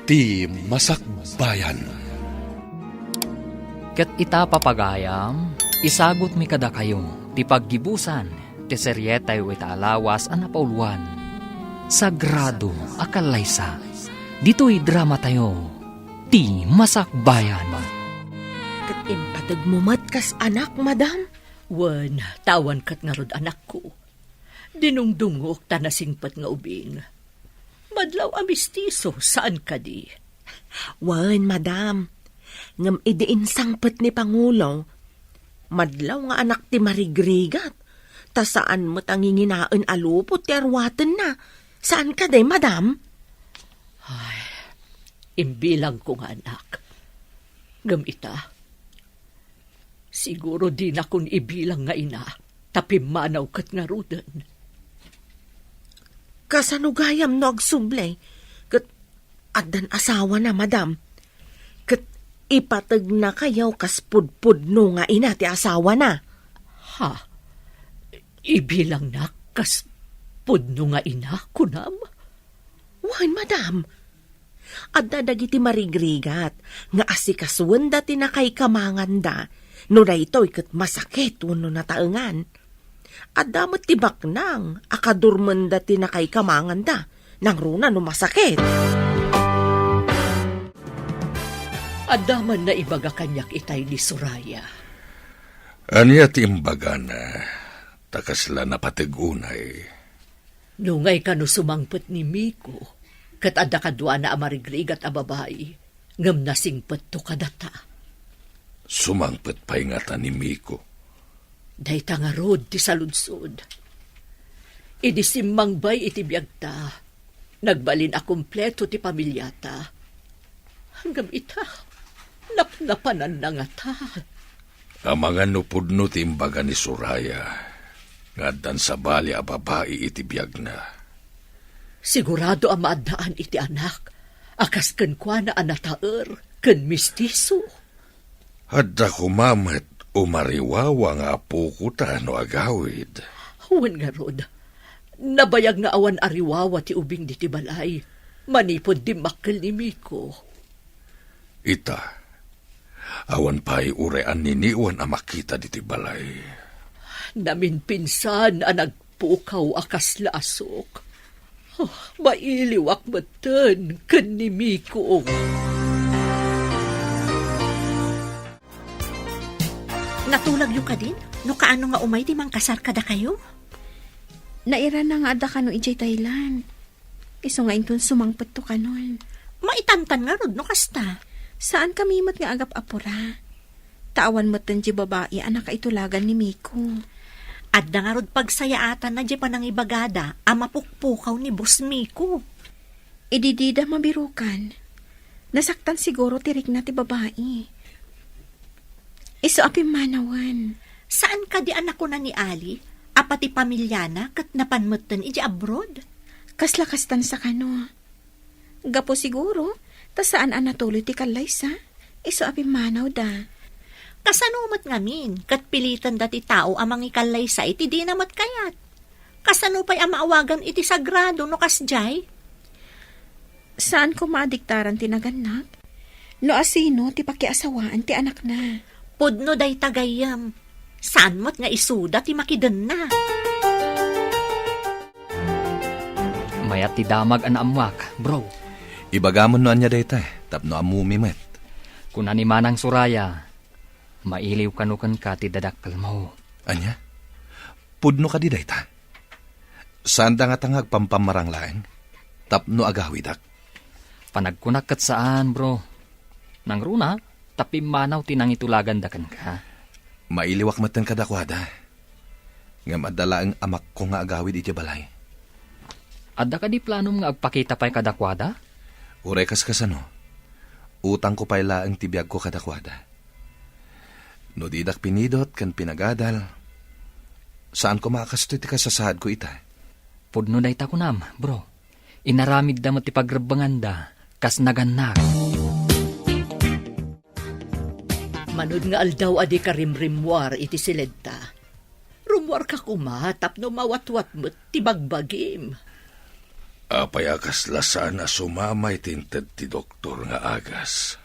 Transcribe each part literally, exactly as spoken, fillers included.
Ti Masakbayan. Ket ita, papagayam, isagutmi kadakayo ti paggibusan ti serietayo ita a lawas a napauluan, Sagrado a Kallaysa. Ditoy dramatayo, Ti Masakbayan. Ket impateg mo met kas anak, madam? Wen, ta awan ket ngarud anakko. Dinungdungok ta nasingpet nga ubing. Madlaw a mistiso, saan kadi? Wen, madam. Ngem idi insangpet ni Pangulo, madlaw nga anak ti marigrigat, ta saan met a nginginaen a lupot ti aruatenna. Saan kadi, madam? Ay, imbilangko nga anak. Ngem ita, siguro dinakon ibilang nga ina, ta pimmanaw ket ngaruden. Kasano gayam no agsubli? Ket addan asawana, madam. Ket ipategnakayo kas pudpudno nga ina ti asawana. Ha? Ibilangnak kas pudno nga ina, kunam? Wen, madam. Adda dagiti marigrigat nga asikasuenda ti nakaikamanganda no daytoy ket masakit wenno nataengan. Adda met ti baknang a kadurmenda ti nakaikamanganda nangruna no masakit. Adda man naibaga kaniak itay ni Soraya. Ania ti imbagana, ta kasla napateg unay? Nungay kano sumangpet ni Miko, ket adda kaduana a marigrigat a babai, ngem nasingpetto kadata. Sumangpet pay ngata ni Miko? Dayta ngarud ti saludsod. Idi simmangbay iti biagta, nagbalin a kompleto ti pamiliata. Ngem ita, napnapananna ngata. Amangan no pudno ti imbaga ni Soraya nga addan sabali a babai iti biagna. Sigurado a maaddaan iti anak a kas kenkuana a nataer ken mistiso. Adda koma met umariwawa nga apokota no agawid. Wen ngarud, nabayag nga awan ariwawa ti ubing diti balay manipud dimmakkel ni Miko. Ita, awan pay uray anniniwan a makita diti balay. Naminpinsan a nagpukaw a kasla a sok. Oh, mailiwak metten ken ni Miko. Natulagyo kadin? No kaano nga umay ti mangkasar kadakayo? Nairana nga adda kano idiay Thailand. Isu nga inton sumangpetto kanon. Maitantan ngarud no kasta. Saan kami met nga agap-apura. Ta awan metten di babai a nakaitulagan ni Miko. Adda ngarud pagsayaatanna di panangibagada a mapukpukaw ni Boss Miko. Idi dida mabirukan, nasaktan siguro ti rikna ti babai. Isu a pimmanawen. Saan kadi a nakuna ni Ali a pati pamiliana ket napan metten iti abroad? Kasla kastan sa kano. Gapu siguro, ta saan a natuloy ti kallaysa, isu a pimmanawda. Kasano met ngamin, ket pilitenda ti tao a mangikallaysa iti dina met kayat? Kasano pay a maawagan iti sagrado no kasdiay? Saan koma a diktaran ti nagannak? No asino ti pakiasawaan ti anakna? Pudno dayta gayyem. Saan met nga isuda ti makidenna. Mayat ti damag a naammuak, bro. Ibagamon no ania dayta, tapno ammumi met. Kuna ni Manang Soraya, mailiw kano kenka ti dadakkelmo. Ania? Pudno kadi dayta? Saanda ngata nga agpampammarang laeng tapno agawidak? Panagkunak ket saan, bro. Nangruna, ta pimmanaw ti nangitulaganda kenka. Mailiwak metten kadakuada. Ngem adda laeng amakko nga agawid idiay balay. Adda kadi planom nga agpakita pay kadakuada? Uray kas kasano, utangko pay laeng ti biagko kadakuada. No didak pinidot ken pinagadal, saan koma a kastoy ti kasasaadko ita. Pudno dayta kunam, bro. Inaramidda met ti pagrebbenganda kas nagannak. Manod nga aldaw a dika rimrimmuar iti siledta, rummuarka koma tapno mawatwat met ti bagbagim. Apay a kasla saan a sumama iti inted ti doktor nga agas?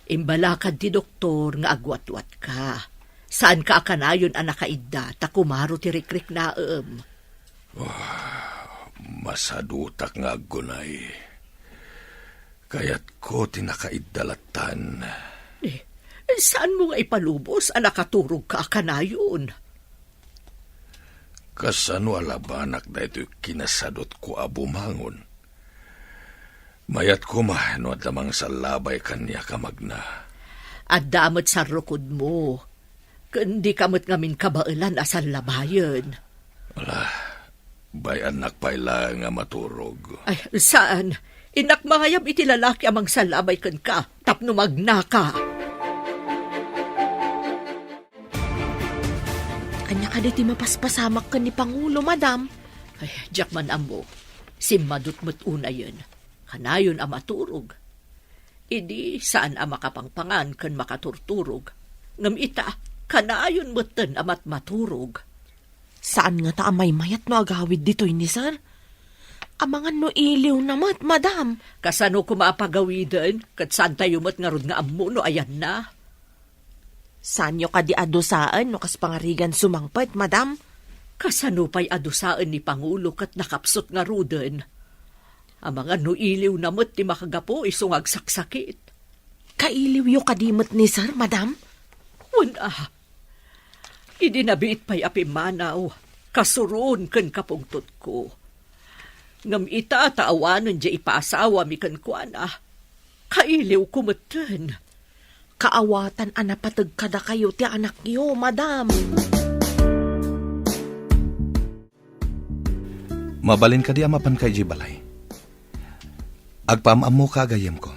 Imbalakad ti doktor nga agwatwatka. Saanka a kanayon a nakaidda ta kumaro ti rikriknaem. Oh, masadutak nga aggunay. Kayatko ti nakaidda lattan. Eh, saanmo nga ipalubos a nakaturogka a kanayon? Kasano a labanak daytoy kinasadutko a bumangon? Mayat koma no adda mangsallabay kaniak a magna. Adda met sarrukodmo. Ken dika met ngamin kabaelan a sallabayen. Ala, bay-annak pay laeng a maturog. Ay, saan? Innak mangayab iti lalaki a mangsallabay kenka tapno magnaka. Ania kadi ti mapaspasamak ken ni Pangulo, madam? Ay, diak man ammo. Simmadut met unayen. Kanayon a maturog. Idi saan a makapangpangan ken makaturturog. Ngem ita, kanayon metten a matmaturog. Saan ngata a maymayat no agawid ditoy ni sir? Amangan no iliwna met, madam. Kasano koma a pagawiden? Ket saantayo met ngarud nga ammo no ayanna. Saanyo kadi a dusaen no kas pangarigan sumangpet, madam? Kasano pay a dusaen ni Pangulo ket nakapsut ngaruden? Amangan no iliwna met ti makagapu isu nga agsaksakit. Kailiwyo kadi met ni sir, madam? Wen a. Idi nabiit pay a pimmanaw, kasuron ken kapungtotko. Ngem ita ta awanen diay ipaasawami kenkuana, kailiwko metten. Kaawatan a napateg kadakayo ti anakyo, madam. Mabalin kadi a mapanka idiay balay? Agpaam-ammoka a gayyemko.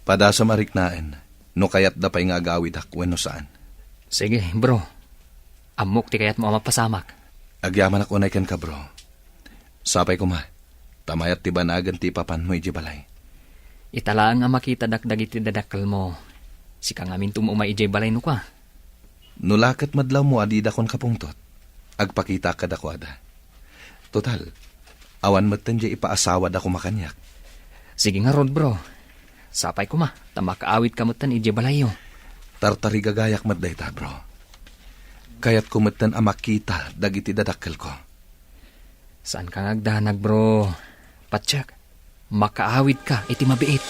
Padasem a riknaen no kayatda pay nga agawidak wenno saan. Sige, bro. Ammok ti kayatmo a mapasamak. Agyamanak unay kenka, bro. Sapay koma, ta mayat ti banagen ti ipapanmo idiay balay. Ita laeng a makitadak dagiti dadakkelmo. Sika ngamin ti umay idiay balay no kua. No la ket madlawmo a didakon kapungtot, agpakitak kadakuada. Total, awan metten diay ipaasawada koma kaniak. Sige ngarud, bro. Sapay koma, ta makaawidka metten idiay balayyo. Tartarigagayak met dayta, bro. Kayatko metten a makita dagiti dadakkelko. Saanka nga agdanag, bro. Patiek, makaawidka iti mabiit.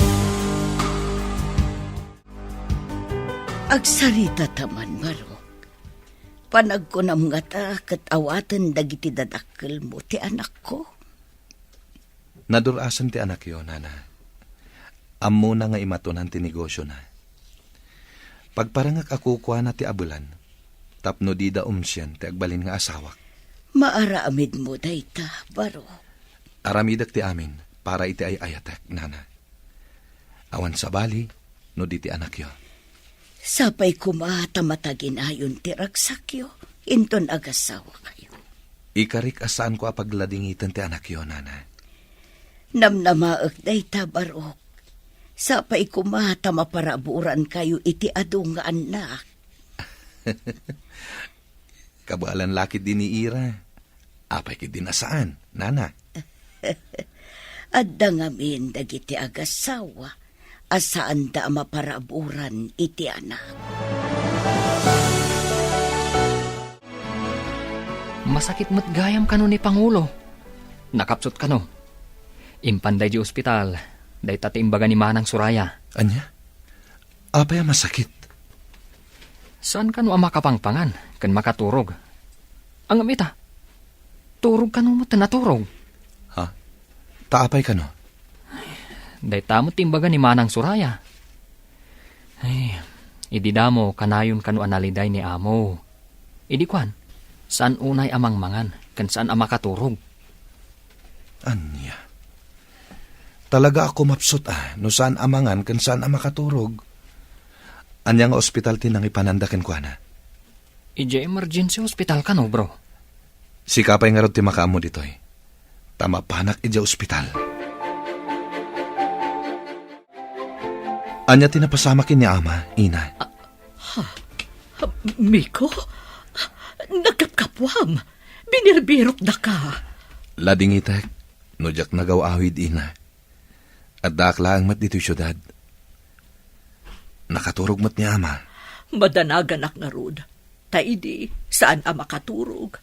Agsarita ta man, Barok. Panagkunam ngata ket awaten dagiti dadakkelmo ti anakko? Nadur-asen ti anakyo, nana. Ammona nga imatonan ti negosiona. Pagparangak a kukuana ti abelan, tapno dida umsien ti agbalin nga asawak. Maaramidmo dayta, Barok. Aramidek ti amin para iti ay-ayatek, nana. Awan sabali no di ti anakyo. Sapay koma ta mataginayon ti ragsakyo, inton agasawakayo. Ikarik a saanko a pagladingiten ti anakyo, nana. Namnamaek dayta, Barok. Sapay koma ta maparaburankayo iti adu nga annak. Kabaelan la ketdi ni Ira. Apay ketdin a saan, nana? Adda ngamin dagiti agasawa a saanda a maparaburan iti anak. Masakit met gayam kano ni Pangulo. Nakapsut kano. Impan daydi ospital, dayta ti imbaga ni Manang Soraya. Ania? Apay a masakit? Saan kano a makapangpangan ken makaturog? Ngem ita, turog kano met a naturog. Ha? Ta apay kano? Dayta met ti imbaga ni Manang Soraya. Ay, idi damo kanayon kano a naliday ni amo. Idi kuan, saan unay a mangmangan ken saan a makaturog. Ania? Talaga a kumapsut a no saan a mangan ken saan a makaturog. Ania nga ospital ti nangipananda kenkuana? Idiay emergency hospital kano, bro. Sika pay ngarud ti makaammo ditoy. Ta mapanak idiay ospital. Ania ti napasamak ken ni ama, ina? Ah, ha? Miko? Nagkapkapuam. Binirbirokdaka. Ladingitek. No diak nagaw-awid, ina, addaak laeng met ditoy siudad. Nakaturog met ni ama. Madanaganak ngarud. Ta idi, saan a makaturog.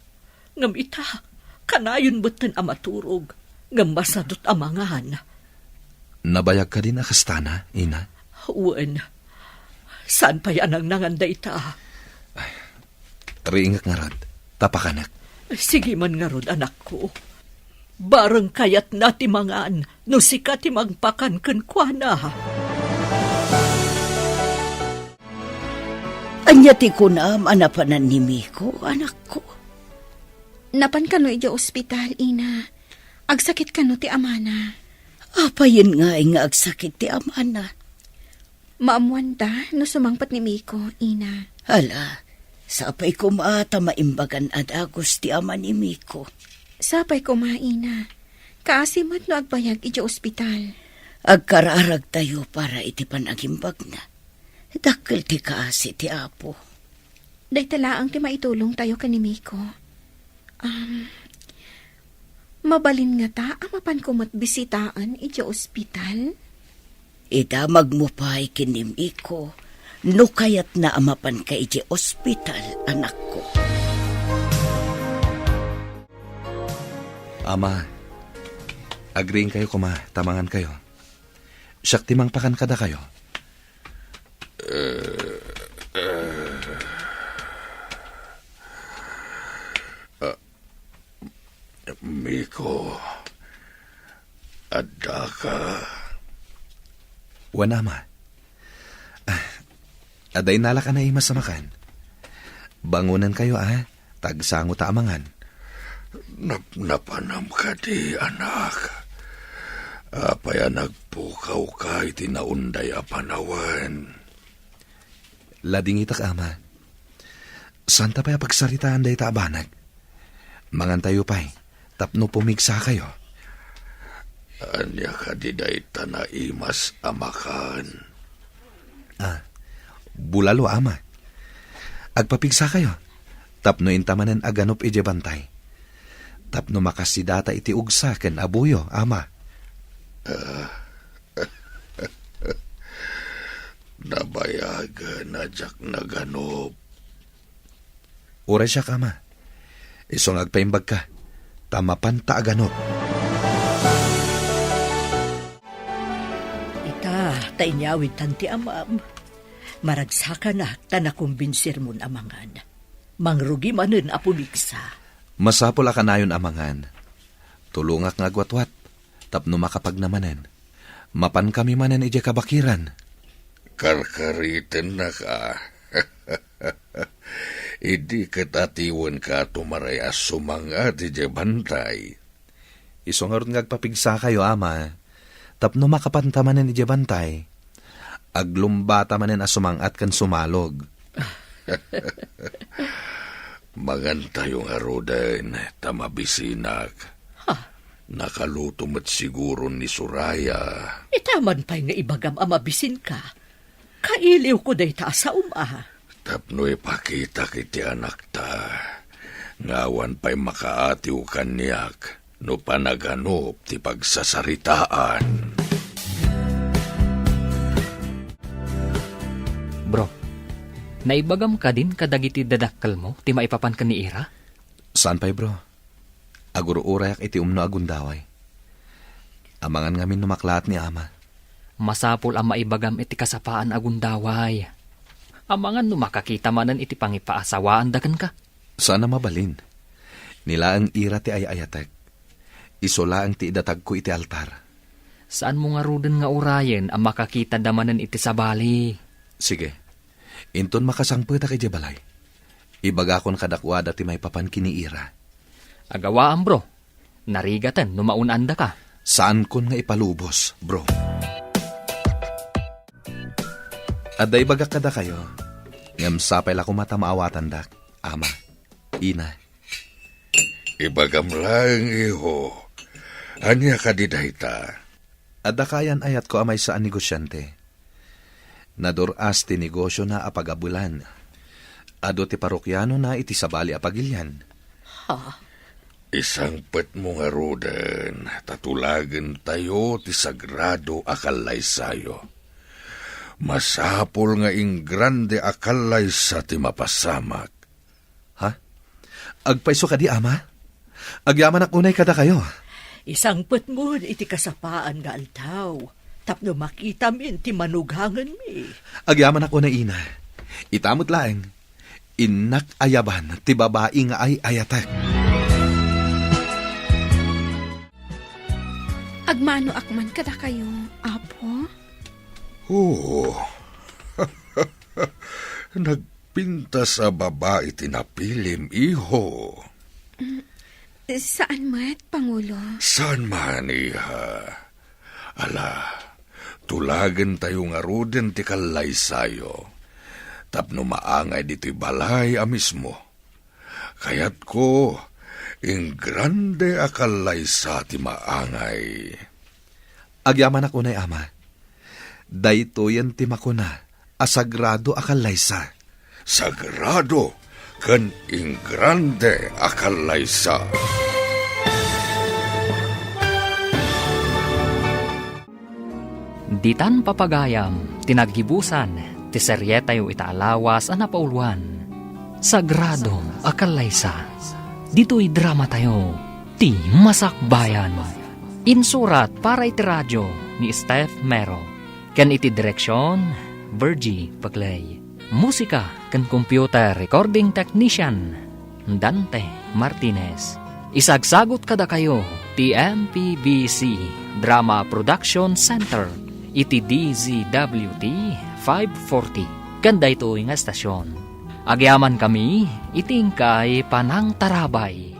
Ngem ita, kanayon metten a maturog, ngem masadut a mangan. Nabayag kadin a kastana, ina? Wen. Saan pay a nangnangan dayta? Riingek ngarud, ta pakanek. Sige man ngarud, anakko. Bareng kayatna ti mangan no sika ti mangpakan kenkuana. Ania ti kunam a napanan ni Miko, anakko? Napan kano idiay ospital, ina. Agsakit kano ti amana. Apayen ngay nga agsakit ti amana? Maammuanta no sumangpet ni Miko, ina. Hala, sapay koma ta maimbagan a dagus ti ama ni Miko. Sapay koma, ina. Kaasi met no agbayag idiay ospital. Agkararagtayo para iti panagimbagna. Dakkel ti kaasi ti Apo. Dayta laeng ti maitulongtayo ken ni Miko. Um, mabalin ngata a mapanko met bisitaen idiay ospital? Idamagmo pay ken ni Miko no kayatna a mapanka idiay ospital, anakko. Ama, agriingkayo koma, ta mangankayo. Siak ti mangpakan kadakayo. Ah, Miko, addaka? Wen, ama. Ah, adda innalak a naimas a makan. Bangonenkayo, a, ta agsangota a mangan. Napnapanam kadi, anak? Apay a nagpukawka iti naunday a panawen? Ladingitak, ama. Saanta pay a pagsaritaan dayta a banag. Mangantayo pay, tapno pumigsakayo. Ania kadi dayta naimas a makan? Ah, bulalo, ama. Agpapigsakayo, tapno inta manen a ganup idiay bantay. Tapno makasidata iti ugsa ken abuyo, ama. Ah, nabayagen a diak naganup. Uray siak, ama. Isu nga agpaimbagka, ta mapanta a ganup. Ita, ta inyawidtan ti amam. Maragsakanak ta nakumbinsirmon a mangan. Mangrugi manen a pumigsa. Masapul a kanayon a mangan. Tulongak nga agwatwat, tapno makapagna manen. Mapankami manen idiay kabakiran. Karkaritennak, a. Idi ket atiwenka a tumaray a sumang-at idiay bantay. Isu ngarud nga agpapigsakayo, ama, tapno makapanta manen idiay bantay. Aglumbata manen a sumang-at ken sumalog. Mangantayo ngaruden, ta mabisinak. Ha? Nakaluto met siguron ni Soraya. Ita man pay nga ibagam a mabisinka. Kailiwko dayta a saom, a. Tapno ipakitak iti anakta nga awan pay makaatiw kaniak no panaganup ti pagsasaritaan. Bro, naibagam kadin kadagiti dadakkelmo ti maipapan ken ni Ira? Saan pay, bro. Agur-urayak iti umno a gundaway. Amangan ngamin no maklaat ni ama. Masapul a maibagam iti kasapaan a gundaway. Amangan no makakita manen iti pangipaasawaanda kenka. Saan a mabalin. Ni laeng Ira ti ay-ayatek. Isu laeng ti idatagko iti altar. Saanmo ngaruden nga urayen a makakitada manen iti sabali. Sige. Inton makasangpetak idiay balay, ibagakon kadakuada ti maipapan ken ni Ira. Agawaam, bro. Narigaten no maun-andaka. Saankon nga ipalubos, bro. Adda ibagak kadakayo, ngem sapay la koma ta maawatandak, ama, ina. Ibagam laeng, iho. Ania kadi dayta? Adda kayan-ayatko a maysa a negosiante. Nadur-as ti negosiona a pagabelan. Adu ti parokianona iti sabali a pagilian. Ha? Isangpetmo ngaruden ta tulagentayo ti sagrado a kallaysayo. Masapul nga ingrande a kallaysa ti mapasamak. Ha? Agpayso kadi, Ama? Agyamanak unay kadakayo. Isangpetmon iti kasapaan nga aldaw, tapno makitamin ti manugangenmi. Agyamanak unay, Ina. Ita met laeng, innak ayaban ti babai nga ay-ayatek. Agmanoak man kadakayo, Apo. Oo. Nagpintas a babai ti napilim, iho. Mm, saan met, Pangulo? Saan man, iha? Ala, tulagentayo ngaruden ti kallaysayo, tapno maangay ditoy balay a mismo. Kayatko, ingrande a kallaysa ti maangay. Agyamanak unay, Ama. Daytoyen ti makuna a sagrado a kallaysa. Sagrado ken ingrande a kallaysa. Ditan papagayam ti naggibusan ti serietayo ita a lawas a napauloan, Sagrado a Kallaysa. Ditoy dramatayo ti Masakbayan. Insurat para iti radio ni Steph Mero, ken iti direksion, Virgie Paclay. Musika ken computer recording technician, Dante Martinez. Isagsagut kadakayo ti M P B C Drama Production Center iti D Z W T five forty ken daytoy nga estasion. Agyamankami iti inkay panangtarabay.